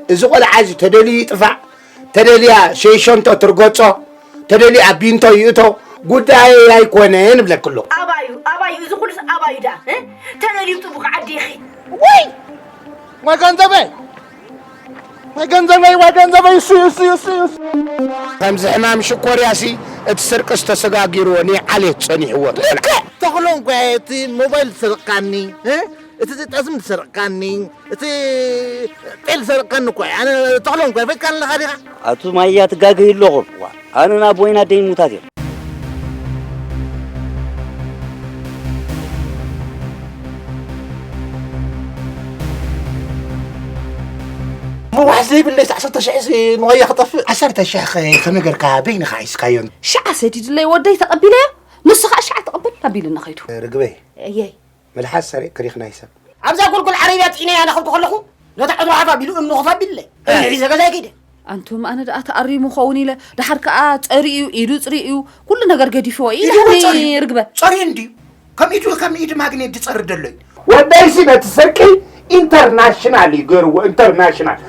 እዚ ቆልዓ እዚ ተደልዩ ይጥፋእ፣ ተደልያ ሸይሸንቶ ትርገጾ፣ ተደልያ ቢንቶ ይእቶ፣ ጉዳየይ ኣይኮነን እብለኪ ኣለኹ። ኣባዩ ኣባዩ እዚ ኩሉስ ኣባዩ ደኣ እ? ተደልዩ ጥቡቕ ዓዲ ይኺድ። ወይ ወይ ገንዘበይ ወይ ገንዘበይ ወይ ገንዘበይ እሱ እሱ እሱ እሱ ከምዚ ሕማም ሽኮርያሲ እቲ ስርቅስ ተሰጋጊርዎ ንዓሌት ጸኒሕዎ። ተኽሎ እንኳ እቲ ሞባይል ዝሰርቕካኒ እ? እቲ ጠስሚ ዝሰርቕካኒ እቲ ጤል ዝሰርቕካኒ እኳ ኣነ ተኽሎ እንኳ ፈትካኒ ኣለኻ ዲኻ? ኣቱም ኣያ ትጋገዩ ኣለኹም። ኣነን ኣቦይን ኣደይን ሙታት እዮም። ምዋሕ ዘይብለይ ዓሰርተ ሽሕ ንወያ ክጠፍእ። ዓሰርተ ሽሕ ከመይ ጌርካ በይንኻ ሒዝካዮ? ሽዓ ሰዲድለይ ወደይ ተቐቢለዮ፣ ንሱ ኸዓ ሽዓ ትቕበል ኣቢሉኒ ኸይዱ። ርግበይ፣ እየይ። መልሓስ ሰሪቕኪ ዲኺ ናይ ሰብ? ኣብዛ ጎልጎል ዓረብያ ጽዒነያ ናኸድኩ ከለኹ ነታ ዕጽዋ ሓፍ ኣቢሉ እምኒ ኮፍ ኣቢሉለይ። እምኒ ሒዘ ገዛይ ከይደ። ኣንቱም ኣነ ደኣ ተኣሪሙ ኸውን ኢለ፣ ደሓር ከኣ ጸሪኡ፣ ኢዱ ጽሪኡ፣ ኩሉ ነገር ገዲፍዎ እዩ ኢሉ ኢልኒ ጸሪኡ። ርግበ። ጸሪኡ እንድዩ። ከም ኢዱ ከም ኢድ ማግኔት ዝጸሪ ደሎ እዩ። ወደይሲ ነቲ ስርቂ ኢንተርናሽናል እዩ ገይርዎ፣ ኢንተርናሽናል።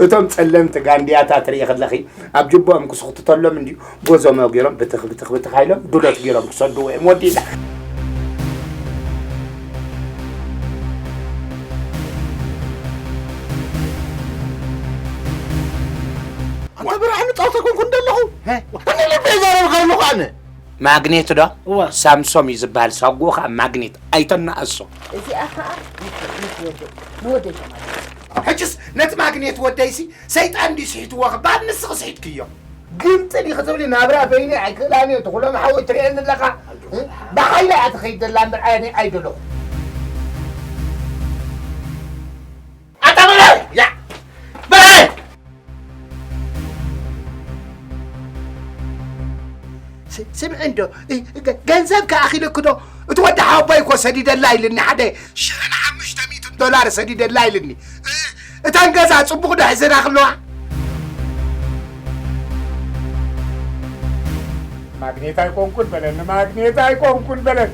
እቶም ጸለምቲ ጋንድያታት ርኢ ከለኺ ኣብ ጅቦኦም ክስኽትተሎም እንድዩ ጎዞሞ ገይሮም ብትኽ ብትኽ ብትኽ ኢሎም ዱለት ገይሮም ክሰድዎ እዮም ወዲእና። ኣንተ ብርሃኑ ጸወታ ኮንኩ እንደለኹ እኔ ልቤ ይዛረብካ ኣለኹ ኣነ። ማግኔት ዶ እዋ። ሳምሶም እዩ ዝበሃል ሳጉኡ ከዓ ማግኔት ኣይተናእሶ። እዚኣ ከዓ ንወደይ ተማሪ። ሕጅስ ነቲ ማግኔት ወደይሲ ሰይጣን ድዩ ስሒትዎ ክበሃል ንስኺ ስሒትክዮ። ግምጥል እዩ ክትብሊ ናብራ በይኒ ኣይክእላን እየ ትኹሎም ሓወይ ትርእየኒ ኣለኻ። ብሓይላ እያ ትኸይድ ዘላ እምበር ኣነ ኣይደለኹ። ኣታ በላይ ያ በላይ ስምዒ እንዶ ገንዘብ ከኣኺለኪ ዶ እቲ ወዲ ሓወቦይ እኮ ሰዲደላ ኢልኒ ሓደ ሽሕን ሓሙሽተ ሚእትን ዶላር ሰዲደላ ኢልኒ እተን ገዛ ፅቡቕ ዶ ሒዘና ክለዋ ማግኔት ኣይኮንኩን በለኒ ማግኔት ኣይኮንኩን በለኒ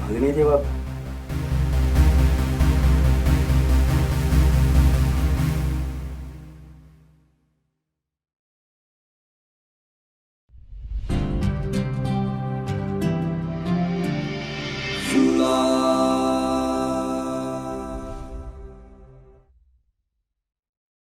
ማግኔት የባብ